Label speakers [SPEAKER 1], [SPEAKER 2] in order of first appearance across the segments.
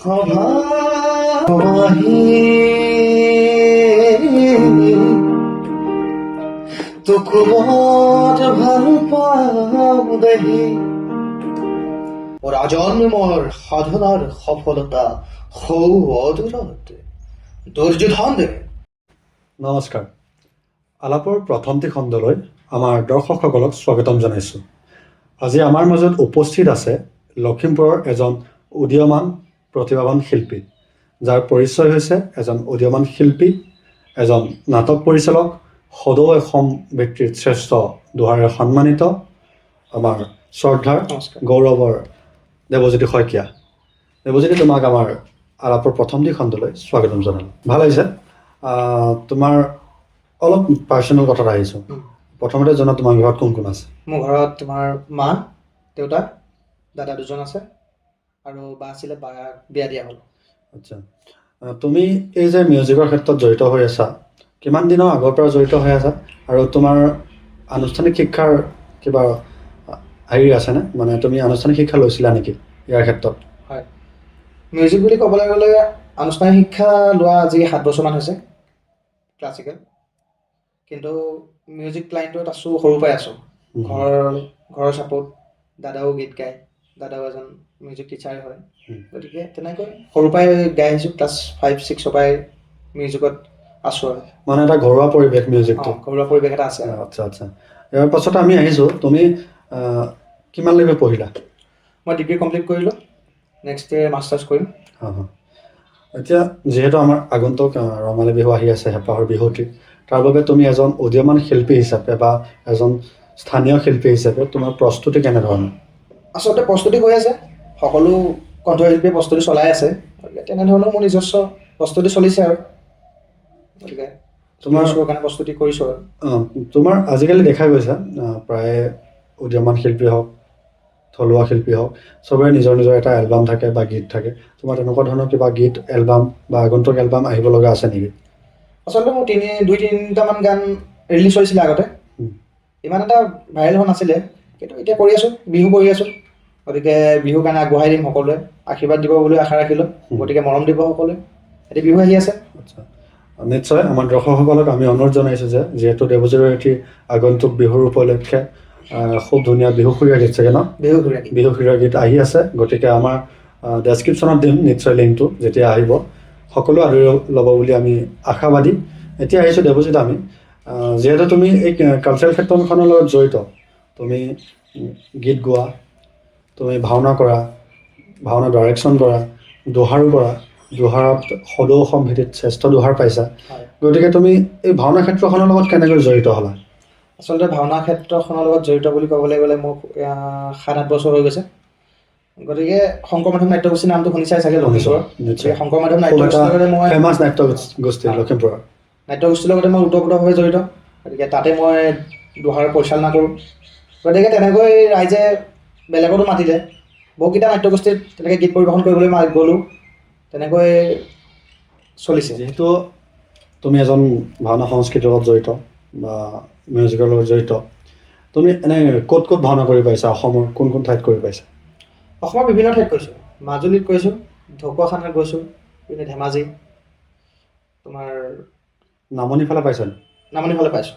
[SPEAKER 1] সভাহি তোক বৰ ভাল পাওঁ দেহি। ৰাজন্মৰ সাধনাৰ সফলতা সৌ অদূৰত, দুৰ্যোধন।
[SPEAKER 2] নমস্কাৰ, আলাপৰ প্ৰথমটি খণ্ডলৈ আমাৰ দৰ্শকসকলক স্বাগতম জনাইছোঁ। আজি আমাৰ মাজত উপস্থিত আছে লখিমপুৰৰ এজন উদীয়মান প্ৰতিভাৱান শিল্পী, যাৰ পৰিচয় হৈছে এজন উদীয়মান শিল্পী, এজন নাটক পৰিচালক, সদৌ অসম ভিত্তিত শ্ৰেষ্ঠ দোহাৰে সন্মানিত আমাৰ শ্ৰদ্ধাৰ
[SPEAKER 1] নমস্কাৰ।
[SPEAKER 2] গৌৰৱৰ দেৱজ্যোতি শইকীয়া। দেৱজ্যোতি, তোমাক আমাৰ আলাপৰ প্ৰথমটি খণ্ডলৈ স্বাগতম জনালোঁ। ভাল লাগিছে। তোমাৰ অলপ পাৰ্চনেল কথাত আহিছোঁ। প্ৰথমতে জনা, তোমাৰ ঘৰত কোন কোন আছে?
[SPEAKER 1] মোৰ ঘৰত তোমাৰ মা, দেউতা, দাদা দুজন আছে আৰু বা আছিলে, বা বিয়া দিয়া হ'ল।
[SPEAKER 2] আচ্ছা, তুমি এই যে মিউজিকৰ ক্ষেত্ৰত জড়িত হৈ আছা, কিমান দিনৰ আগৰ পৰা জড়িত হৈ আছা আৰু তোমাৰ আনুষ্ঠানিক শিক্ষাৰ কিবা হেৰি আছেনে? মানে তুমি আনুষ্ঠানিক শিক্ষা লৈছিলা নেকি ইয়াৰ ক্ষেত্ৰত?
[SPEAKER 1] হয়, মিউজিক বুলি ক'বলৈ গ'লে আনুষ্ঠানিক শিক্ষা লোৱা আজি 7 বছৰমান হৈছে ক্লাছিকেল, কিন্তু মিউজিক লাইনটোত আছোঁ, সৰুৰ পৰাই আছোঁ। ঘৰৰ ছাপোৰ্ট, দাদাও গীত গায়, দাদাও এজন মিউজিক টিচাৰ হয়। গতিকে তেনেকৈ সৰুৰ পৰাই গাই আহিছোঁ, ক্লাছ 5-6ৰ পৰাই মিউজিকত আছোঁ আৰু।
[SPEAKER 2] মানে এটা ঘৰুৱা পৰিৱেশ মিউজিকটো।
[SPEAKER 1] ঘৰুৱা পৰিৱেশ এটা আছে আৰু।
[SPEAKER 2] আচ্ছা, ইয়াৰ পাছত আমি আহিছোঁ, তুমি কিমানলৈকে পঢ়িলা?
[SPEAKER 1] মই ডিগ্ৰী কমপ্লিট কৰিলোঁ, নেক্সট ইয়েৰ মাষ্টাৰ্ছ কৰিম।
[SPEAKER 2] অঁ, এতিয়া যিহেতু আমাৰ আগন্তুক ৰঙালী বিহু আহি আছে, হেঁপাহৰ বিহুটি, তাৰ বাবে তুমি এজন উদীয়মান শিল্পী হিচাপে বা এজন স্থানীয় শিল্পী হিচাপে তোমাৰ প্ৰস্তুতি কেনেধৰণৰ?
[SPEAKER 1] আচলতে প্ৰস্তুতি হৈ আছে, সকলো কণ্ঠশিল্পীয়ে প্ৰস্তুতি চলাই আছে, গতিকে তেনেধৰণৰ মোৰ নিজস্ব প্ৰস্তুতি চলিছে আৰু গতিকে তোমাৰ কাৰণে প্ৰস্তুতি কৰিছোঁ আৰু।
[SPEAKER 2] অঁ, তোমাৰ আজিকালি দেখা গৈছে প্ৰায় উদীয়মান শিল্পী হওক, থলুৱা শিল্পী হওক, চবৰে নিজৰ নিজৰ এটা এলবাম থাকে বা গীত থাকে। তোমাৰ তেনেকুৱা ধৰণৰ কিবা গীত, এলবাম বা আগন্তুক এলবাম আহিব লগা আছে নেকি?
[SPEAKER 1] আচলতে মোৰ দুই তিনিটামান গান ৰিলিজ হৈছিলে আগতে। ইমান এটা ভাইৰেল হোৱা নাছিলে, কিন্তু এতিয়া কৰি আছোঁ, বিহু কৰি আছোঁ, গতিকে বিহুৰ কাৰণে আগবঢ়াই দিম। সকলোৱে আশীৰ্বাদ দিব বুলি আশা ৰাখিলোঁ। গতিকে মৰম দিব সকলোৱে, এতিয়া বিহু আহি আছে।
[SPEAKER 2] আচ্ছা, নিশ্চয়। আমাৰ দৰ্শকসকলক আমি অনুৰোধ জনাইছোঁ যে যিহেতু দেৱজ্যোতিৰ এটি আগন্তুক বিহুৰ উপলক্ষে খুব ধুনীয়া বিহু সুৰীয়া গীত চাগে ন?
[SPEAKER 1] বিহু ঘূৰি।
[SPEAKER 2] বিহু সুৰীয়া গীত আহি আছে। গতিকে আমাৰ ডেছক্ৰিপশ্যনত দিম নিশ্চয় লিংকটো, যেতিয়া আহিব সকলো আদৰি ল'ব বুলি আমি আশাবাদী। এতিয়া আহিছোঁ দেৱজিত, আমি যিহেতু তুমি এই কালচাৰেল ক্ষেত্ৰখনৰ লগত জড়িত, তুমি গীত গোৱা, তুমি ভাওনা কৰা, ভাওনা ডাইৰেকশ্যন কৰা, দোহাৰো কৰা, দোহাৰত সদৌ অসম ভিত্তিত শ্ৰেষ্ঠ দোহাৰ পাইছা।
[SPEAKER 1] হয়।
[SPEAKER 2] গতিকে তুমি এই ভাওনা ক্ষেত্ৰখনৰ লগত কেনেকৈ জড়িত হ'লা?
[SPEAKER 1] আচলতে ভাওনা ক্ষেত্ৰখনৰ লগত জড়িত বুলি ক'বলৈ গ'লে মোক 7-8 বছৰ হৈ গৈছে। গতিকে শংকৰ মাধৱ নাট্যগোষ্ঠীৰ নামটো শুনিছাই চাগে লখিমপুৰৰ?
[SPEAKER 2] নিশ্চয়।
[SPEAKER 1] গতিকে শংকৰ মাধৱ
[SPEAKER 2] খুব এটা
[SPEAKER 1] নাট্যগোষ্ঠীৰ লগতে মই
[SPEAKER 2] ফেমাছ নাট্য গোষ্ঠী লখিমপুৰৰ।
[SPEAKER 1] নাট্যগোষ্ঠীৰ লগতে মই ওতঃপ্ৰোতভাৱে জড়িত। গতিকে তাতে মই দোহাৰ পৰিচালনা কৰোঁ। গতিকে তেনেকৈ ৰাইজে বেলেগতো মাতিলে, বহুকেইটা নাট্যগোষ্ঠীত তেনেকৈ গীত পৰিৱেশন কৰিবলৈ গ'লোঁ, তেনেকৈ চলিছে।
[SPEAKER 2] যিহেতু তুমি এজন ভাওনা সংস্কৃতিৰ লগত জড়িত বা মিউজিকৰ লগত জড়িত, তুমি এনে ক'ত ক'ত ভাওনা কৰি পাইছা? অসমৰ কোন কোন ঠাইত কৰি পাইছা?
[SPEAKER 1] অসমৰ বিভিন্ন ঠাইত কৰিছোঁ, মাজুলীত কৰিছোঁ, ঢকুৱাখানাত গৈছোঁ, পিনে ধেমাজি তোমাৰ।
[SPEAKER 2] নামনি ফালে পাইছা নে?
[SPEAKER 1] নামনি ফালে পাইছোঁ।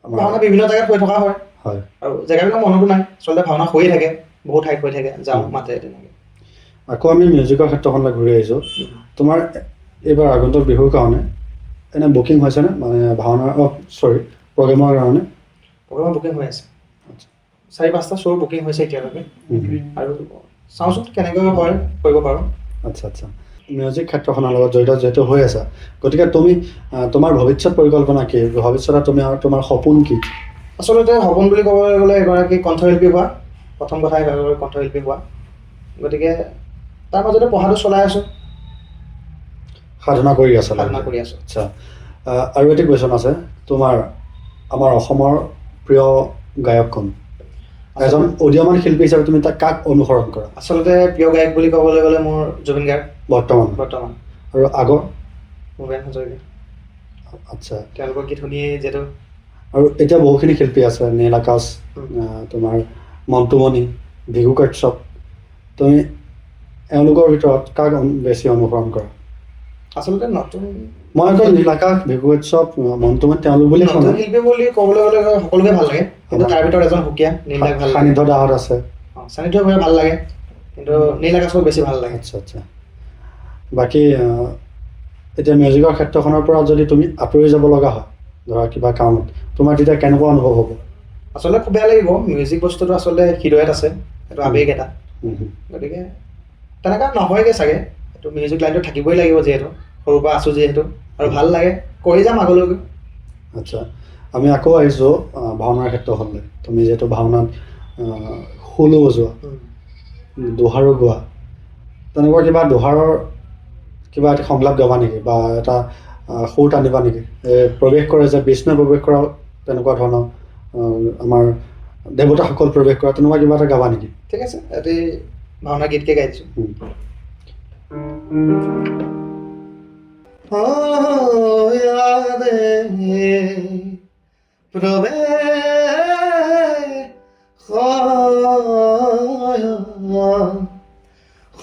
[SPEAKER 2] আমাৰ
[SPEAKER 1] ভাওনা বিভিন্ন জেগাত হৈ থকা হয়। আৰু জেগাবিলাক মনতো নাই, আচলতে ভাওনা হৈয়ে থাকে, বহুত ঠাইত হৈ থাকে, যাওঁ, মাতে তেনেকৈ।
[SPEAKER 2] আকৌ আমি মিউজিকৰ ক্ষেত্ৰখনলৈ ঘূৰি আহিছোঁ। তোমাৰ এইবাৰ আগন্তুক বিহুৰ কাৰণে এনে বুকিং হৈছেনে, মানে ভাওনাৰ, অ' চৰি, প্ৰগ্ৰেমৰ কাৰণে?
[SPEAKER 1] প্ৰগ্ৰেমৰ বুকিং হৈ আছে। 4-5টা শ্ব' বুকিং হৈছে এতিয়ালৈকে। আৰু চাওঁচোন কেনেকৈ হয়, কৰিব পাৰোঁ।
[SPEAKER 2] আচ্ছা, মিউজিক ক্ষেত্ৰখনৰ লগত জড়িত যিহেতু হৈ আছা, গতিকে তুমি তোমাৰ ভৱিষ্যত পৰিকল্পনা কি? ভৱিষ্যতে তুমি আৰু তোমাৰ সপোন কি?
[SPEAKER 1] আচলতে সপোন বুলি ক'বলৈ গ'লে এগৰাকী কণ্ঠশিল্পী হোৱা, প্ৰথম কথা এগৰাকী কণ্ঠশিল্পী হোৱা। গতিকে তাৰ মাজতে পঢ়াটো চলাই আছোঁ।
[SPEAKER 2] সাধনা কৰি আছা?
[SPEAKER 1] সাধনা কৰি আছোঁ।
[SPEAKER 2] আচ্ছা, আৰু এটি কুৱেশ্যন আছে, তোমাৰ আমাৰ অসমৰ প্ৰিয় গায়ক কোন? এজন উদীয়মান শিল্পী হিচাপে তুমি তাক কাক অনুসৰণ কৰা?
[SPEAKER 1] আচলতে প্ৰিয় গায়ক বুলি ক'বলৈ গ'লে মোৰ জুবিন গাৰ্গ।
[SPEAKER 2] বৰ্তমান?
[SPEAKER 1] বৰ্তমান।
[SPEAKER 2] আৰু আগৰ?
[SPEAKER 1] ভূপেন হাজৰিকা। তেওঁলোকৰ গীত শুনিয়ে যিহেতু
[SPEAKER 2] আৰু এতিয়া বহুখিনি শিল্পী আছে, নীল আকাশ, তোমাৰ মন্টুমণি, ভিগু কাশ্যপ, তুমি এওঁলোকৰ ভিতৰত কাক বেছি অনুসৰণ কৰা?
[SPEAKER 1] আচলতে নতুন
[SPEAKER 2] মই অকল নীল আকাশ, ভৃগু উৎসৱ, মন্টুমণি তেওঁলোক বুলি
[SPEAKER 1] নতুন শিল্পী বুলি ক'বলৈ গ'লে সকলোকে ভাল লাগে, কিন্তু তাৰ ভিতৰত এজন সুকীয়া নীল দাক ভাল লাগে।
[SPEAKER 2] সান্নিধ্য দাহঁত আছে।
[SPEAKER 1] সান্নিধ্য ভাল লাগে, কিন্তু নীল আকাশক বেছি ভাল লাগে।
[SPEAKER 2] আচ্ছা আচ্ছা। বাকী এতিয়া মিউজিকৰ ক্ষেত্ৰখনৰ পৰা যদি তুমি আঁতৰি যাব লগা হয় ধৰা কিবা কাৰণত, তোমাৰ তেতিয়া কেনেকুৱা অনুভৱ হ'ব?
[SPEAKER 1] আচলতে খুব বেয়া লাগিব। মিউজিক বস্তুটো আচলতে হৃদয়ত আছে, সেইটো আৱেগ এটা, গতিকে তেনেকুৱা নহয়গৈ চাগে। এইটো মিউজিক লাইনটো থাকিবই লাগিব, যিহেতু সৰুৰ পৰা আছোঁ যিহেতু, আৰু ভাল লাগে, কৰি যাম আগলৈকে।
[SPEAKER 2] আচ্ছা, আমি আকৌ আহিছোঁ ভাওনাৰ ক্ষেত্ৰখনলৈ। তুমি যিহেতু ভাওনাত খোলো বজোৱা, দোহাৰো গোৱা, তেনেকুৱা কিবা দোহাৰৰ কিবা এটা সংলাপ গাবা নেকি বা এটা সুৰ টানিবা নেকি? প্ৰৱেশ কৰে যে বিষ্ণুৱে প্ৰৱেশ কৰা, তেনেকুৱা ধৰণৰ আমাৰ দেৱতাসকল প্ৰৱেশ কৰা, তেনেকুৱা কিবা এটা গাবা নেকি?
[SPEAKER 1] ঠিক আছে, এটি ভাওনা গীতকে গাই দিছোঁ।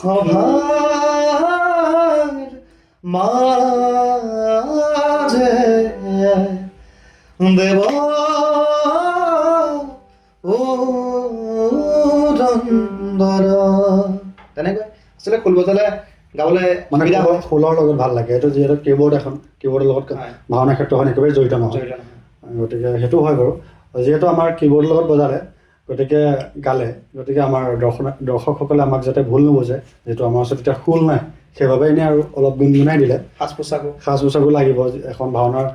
[SPEAKER 1] সভাৰ মাজে দেৱ উদন্দৰ। তেনেকৈ আচলতে খোল বজালে গাবলৈ
[SPEAKER 2] মানে খোলৰ লগত ভাল লাগে। এইটো যিহেতু কীবৰ্ড এখন, কীবৰ্ডৰ লগত ভাওনা ক্ষেত্ৰখন একেবাৰে জড়িত নহয়, গতিকে সেইটো হয় বাৰু। যিহেতু আমাৰ কীবৰ্ডৰ লগত বজালে, গতিকে গালে, গতিকে আমাৰ দৰ্শকসকলে আমাক যাতে ভুল নুবুজে, যিহেতু আমাৰ ওচৰত এতিয়া খোল নাই, সেইবাবে এনেই আৰু অলপ গুণগুণাই দিলে। সাজ পোছাকো লাগিব এখন ভাওনাৰ।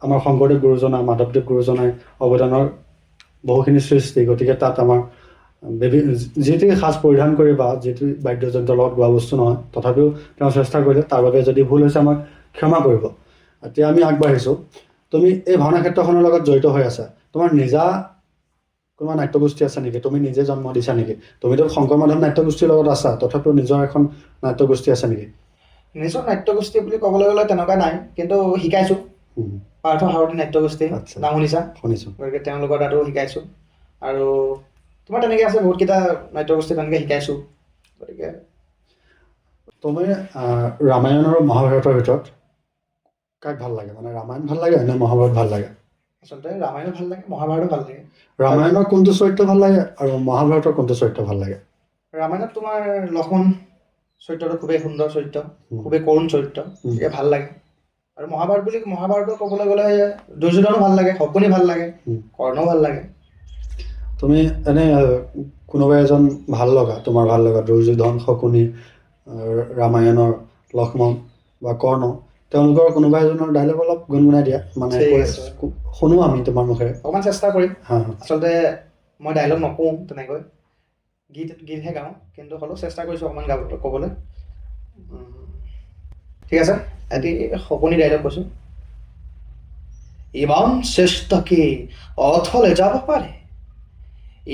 [SPEAKER 2] আমাৰ শংকৰদেৱ গুৰুজনা, মাধৱদেৱ গুৰুজনাই অৱদানৰ বহুখিনি সৃষ্টি, গতিকে তাত আমাৰ যিটি সাজ পৰিধান কৰি বা যিটো বাদ্যযন্ত্ৰৰ লগত গোৱা বস্তু নহয়, তথাপিও তেওঁ চেষ্টা কৰিলে, তাৰ বাবে যদি ভুল হৈছে আমাক ক্ষমা কৰিব। এতিয়া আমি আগবাঢ়িছোঁ। তুমি এই ভাওনা ক্ষেত্ৰখনৰ লগত জড়িত হৈ আছা, তোমাৰ নিজা কোনোবা নাট্যগোষ্ঠী আছে নেকি? তুমি নিজে জন্ম দিছা নেকি? তুমিতো শংকৰ মাধৱ নাট্যগোষ্ঠীৰ লগত আছা, তথাপিও নিজৰ এখন নাট্যগোষ্ঠী আছে নেকি?
[SPEAKER 1] নিজৰ নাট্যগোষ্ঠী বুলি ক'বলৈ গ'লে তেনেকুৱা নাই, কিন্তু শিকাইছোঁ। পাৰ্থ সাৰথী নাট্যগোষ্ঠী নাম শুনিছা?
[SPEAKER 2] শুনিছোঁ।
[SPEAKER 1] গতিকে তেওঁলোকৰ তাতো শিকাইছোঁ, আৰু তোমাৰ তেনেকৈ আছে বহুতকেইটা নাট্যগোষ্ঠী তেনেকৈ শিকাইছোঁ। গতিকে
[SPEAKER 2] তুমি ৰামায়ণ আৰু মহাভাৰতৰ ভিতৰত কাক ভাল লাগে? মানে ৰামায়ণ ভাল লাগে নে মহাভাৰত ভাল লাগে?
[SPEAKER 1] আচলতে ৰামায়ণো ভাল লাগে, মহাভাৰতো ভাল লাগে।
[SPEAKER 2] ৰামায়ণৰ কোনটো চৰিত্ৰ ভাল লাগে আৰু মহাভাৰতৰ কোনটো চৰিত্ৰ ভাল লাগে?
[SPEAKER 1] ৰামায়ণত তোমাৰ লক্ষ্মণ চৰিত্ৰটো খুবেই সুন্দৰ চৰিত্ৰ, খুবেই কৰুণ চৰিত্ৰ, গতিকে ভাল লাগে। আৰু মহাভাৰত বুলি মহাভাৰতো ক'বলৈ গ'লে দুৰ্যোধনো ভাল লাগে, শকুনি ভাল লাগে, কৰ্ণও ভাল লাগে।
[SPEAKER 2] তুমি এনে কোনোবা এজন ভাল লগা, তোমাৰ ভাল লগা দুৰ্যোধন, শকুনি, ৰামায়ণৰ লক্ষ্মণ বা কৰ্ণ, তেওঁলোকৰ কোনোবা এজনৰ ডাইলগ অলপ গুণগুণাই দিয়া, মানে শুনো আমি তোমাৰ মুখেৰে।
[SPEAKER 1] অকণমান চেষ্টা কৰিম। আচলতে মই ডাইলগ নকওঁ তেনেকৈ, গীতহে গাওঁ, কিন্তু হ'লেও চেষ্টা কৰিছোঁ অকণমান গাব ক'বলৈ। ঠিক আছে, এটি শকুনি ডাইলগ কৈছোঁ। ইমান চেষ্টাকে অথলে যাব পাৰে,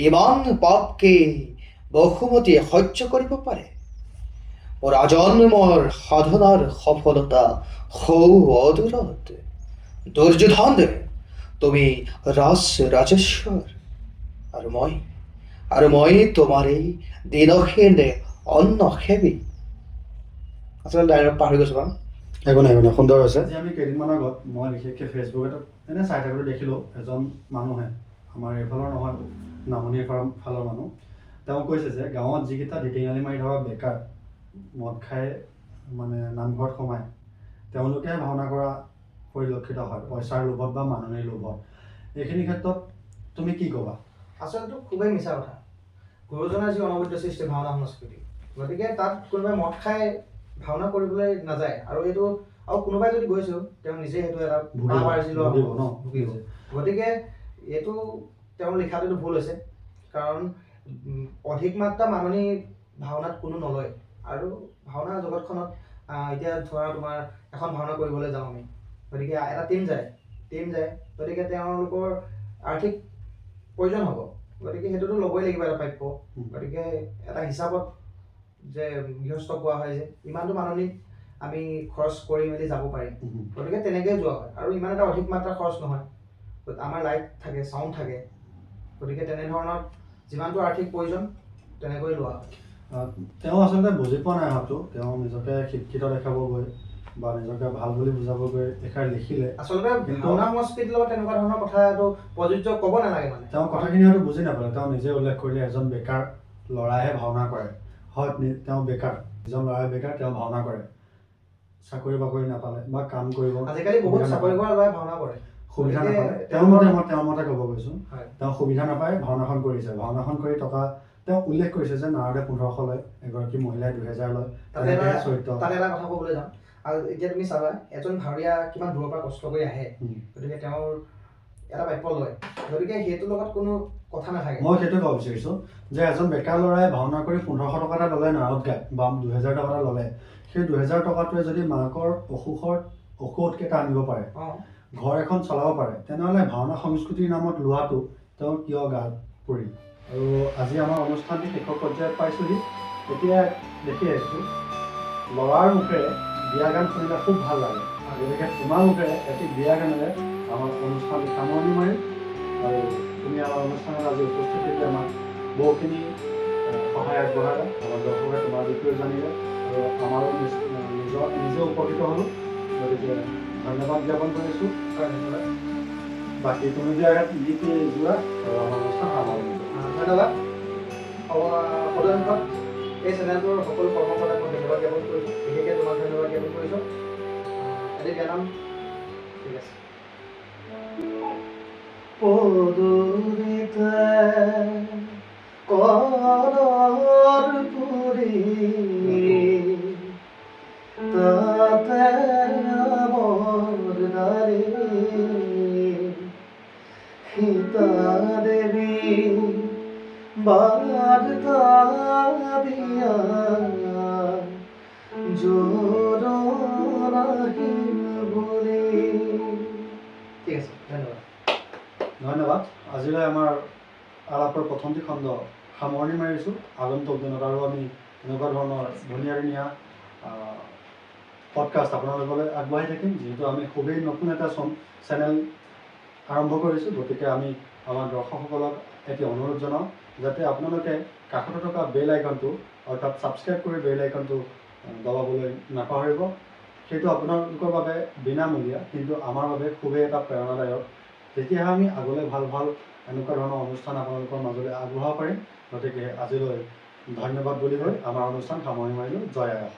[SPEAKER 1] ইমান পাপকে বসুমতীয়ে সহ্য কৰিব পাৰে, মোৰ আজন্মৰ সাধনাৰ সফলতা সৌ অদূৰত। দুৰ্যোধন, তুমি ৰাজ ৰাজেশ্বৰ, আৰু মই তোমাৰেই দিনহীন অন্ন সেৱী। আচলতে ডাইৰেক্ট পাহৰি গৈছোঁ বাৰু।
[SPEAKER 2] একো নাই, একো নাই, সুন্দৰ হৈছে। আজি আমি কেইদিনমানৰ আগত মই বিশেষকৈ ফেচবুকত এনে চাই থাকোঁতে দেখিলোঁ, এজন মানুহে, আমাৰ এইফালৰ নহয়, নামনিৰ ফালৰ মানুহ, তেওঁ কৈছে যে গাঁৱত যিকেইটা ধিটিঙালি মাৰি থকা বেকাৰ মদ খাই মানে নামঘৰত সোমায়, তেওঁলোকেহে ভাওনা কৰা পৰিলক্ষিত হয়, পইচাৰ লোভত বা মাননিৰ লোভত। এইখিনি ক্ষেত্ৰত তুমি কি ক'বা?
[SPEAKER 1] আচলতে খুবেই মিছা কথা। গুৰুজনাৰ যি অনবদ্য সৃষ্টি ভাওনা সংস্কৃতি, গতিকে তাত কোনোবাই মদ খাই ভাওনা কৰিবলৈ নাযায়, আৰু এইটো আৰু কোনোবাই যদি গৈছেও তেওঁ নিজে সেইটো এটা পাপ আৰ্জি লোৱা ভুগিব। গতিকে এইটো তেওঁৰ লিখাটোতো ভুল হৈছে, কাৰণ অধিক মাত্ৰা মাননি ভাওনাত কোনো নলয়। আৰু ভাওনা জগতখনত এতিয়া ধৰা তোমাৰ এখন ভাওনা কৰিবলৈ যাওঁ আমি, গতিকে এটা টিম যায়, গতিকে তেওঁলোকৰ আৰ্থিক প্ৰয়োজন হ'ব, গতিকে সেইটোতো ল'বই লাগিব এটা প্ৰাপ্য। গতিকে এটা হিচাপত যে গৃহস্থ কোৱা হয় যে ইমানটো মাননি আমি খৰচ কৰি মেলি যাব পাৰিম, গতিকে তেনেকৈয়ে যোৱা হয়। আৰু ইমান এটা অধিক মাত্ৰা খৰচ নহয়, আমাৰ লাইট থাকে, চাউণ্ড থাকে, গতিকে তেনেধৰণৰ যিমানটো আৰ্থিক প্ৰয়োজন তেনেকৈ লোৱা হয়।
[SPEAKER 2] তেওঁ আচলতে বুজি পোৱা নাই হয়তো, তেওঁ নিজকে শিক্ষিত দেখাব গৈ বা নিজকে ভাল বুলি বুজাব গৈ এষাৰ লিখিলে।
[SPEAKER 1] আচলতে
[SPEAKER 2] কিন্তু
[SPEAKER 1] ভাওনা সংস্কৃতিৰ লগত তেনেকুৱা ধৰণৰ কথাটো প্ৰযোজ্য ক'ব নালাগে মানে।
[SPEAKER 2] তেওঁ কথাখিনি হয়তো বুজি নাপালে। তেওঁ নিজে উল্লেখ কৰিলে এজন বেকাৰ ল'ৰাইহে ভাওনা কৰে। হয়, তেওঁ বেকাৰ, এজন ল'ৰাই বেকাৰ, তেওঁ ভাওনা কৰে। চাকৰি বাকৰি নাপালে বা কাম কৰিব
[SPEAKER 1] আজিকালি বহুত
[SPEAKER 2] সুবিধা
[SPEAKER 1] চাকৰি
[SPEAKER 2] নাপালে।
[SPEAKER 1] কৰা ল'ৰাই ভাওনা কৰে।
[SPEAKER 2] সুবিধা
[SPEAKER 1] গতিকে
[SPEAKER 2] নাপালে, তেওঁৰ মতে, মই তেওঁৰ মতে ক'ব গৈছোঁ, তেওঁ সুবিধা নাপায় ভাওনাখন কৰিছে। ভাওনাখন কৰি টকা, তেওঁ উল্লেখ কৰিছে যে নাৰদে 1500 লয়, এগৰাকী মহিলাই 2000 লয়,
[SPEAKER 1] তাতে
[SPEAKER 2] তেনেকেহে
[SPEAKER 1] এটা
[SPEAKER 2] চৰিত্ৰ।
[SPEAKER 1] তাতে এটা কথা ক'বলৈ যাম আৰু এতিয়া তুমি চাবা, এজন ভাৱৰীয়া কিমান দূৰৰ পৰা কষ্ট কৰি আহে, গতিকে তেওঁৰ এটা প্ৰাপ্য লয়, গতিকে সেইটোৰ লগত কোনো কথা নাথাকে।
[SPEAKER 2] মই সেইটো ক'ব বিচাৰিছোঁ যে এজন বেকাৰ ল'ৰাই ভাওনা কৰি 1500 টকা এটা ল'লে নাৰত গাই বা 2000 টকা এটা ল'লে, সেই 2000 টকাটোৱে যদি মাকৰ অসুখৰ ঔষধ কেইটা আনিব পাৰে, ঘৰ এখন চলাব পাৰে, তেনেহ'লে ভাওনা সংস্কৃতিৰ নামত লোৱাটো তেওঁ কিয় গাত পৰিল? আৰু আজি আমাৰ অনুষ্ঠানটি শেষৰ পৰ্যায়ত পাইছোঁহি। এতিয়া দেখি আহিছোঁ ল'ৰাৰ মুখেৰে বিয়া গান শুনিলে খুব ভাল লাগে, গতিকে তোমাৰ মুখেৰে এটি বিয়া গানেৰে আমাৰ অনুষ্ঠানটি সামৰণি মাৰিম। আৰু তুমি আমাৰ অনুষ্ঠানত আজি উপস্থিত থাকি আমাক বহুখিনি সহায় আগবঢ়ালা, আমাৰ দৰ্শকে তোমাৰ বিষয়েও জানিলে আৰু আমাৰো নিজৰ নিজে উপকৃত হ'লোঁ। গতিকে ধন্যবাদ জ্ঞাপন কৰিছোঁ।
[SPEAKER 1] হয়, ধন্যবাদ।
[SPEAKER 2] বাকী তুমি বিয়া গান গীত যোৱা আৰু আমাৰ অনুষ্ঠান সামৰণি মাৰিম।
[SPEAKER 1] ধন্যবাদ। সদৌ শেষত এই চেনেলটোৰ সকলো কৰ্মকৰ্তাক মই ধন্যবাদ জ্ঞাপন কৰিছোঁ, বিশেষকৈ তোমাক ধন্যবাদ জ্ঞাপন কৰিছোঁ। এটি বিয়ানাম, ঠিক আছে। পদূলিতে কৰৰ পুৰি, তাতে আমৰ দ্বাৰী, সীতা দেৱী বাৰ্তা দিয়া জোৰোণ আহিল বুলি। ঠিক আছে, ধন্যবাদ।
[SPEAKER 2] ধন্যবাদ। আজিলৈ আমাৰ আলাপৰ প্ৰথমটি খণ্ড সামৰণি মাৰিছোঁ। আগন্তুক দিনত আৰু আমি এনেকুৱা ধৰণৰ ধুনীয়া ধুনীয়া পডকাষ্ট আপোনালোকলৈ আগবঢ়াই থাকিম। যিহেতু আমি খুবেই নতুন এটা চেনেল আৰম্ভ কৰিছোঁ, গতিকে আমি আমাৰ দৰ্শকসকলক এটি অনুৰোধ জনাওঁ যাতে আপোনালোকে কাষতে থকা বেল আইকনটো, অৰ্থাৎ ছাবস্ক্ৰাইব কৰি বেল আইকনটো দবাবলৈ নাপাহৰিব। সেইটো আপোনালোকৰ বাবে বিনামূলীয়া, কিন্তু আমাৰ বাবে খুবেই এটা প্ৰেৰণাদায়ক। তেতিয়াহে আমি আগলৈ ভাল ভাল এনেকুৱা ধৰণৰ অনুষ্ঠান আপোনালোকৰ মাজলৈ আগবঢ়াব পাৰিম। গতিকে আজিলৈ ধন্যবাদ বুলি কৈ আমাৰ অনুষ্ঠান সামৰণি মাৰিলোঁ। জয় আই অসম।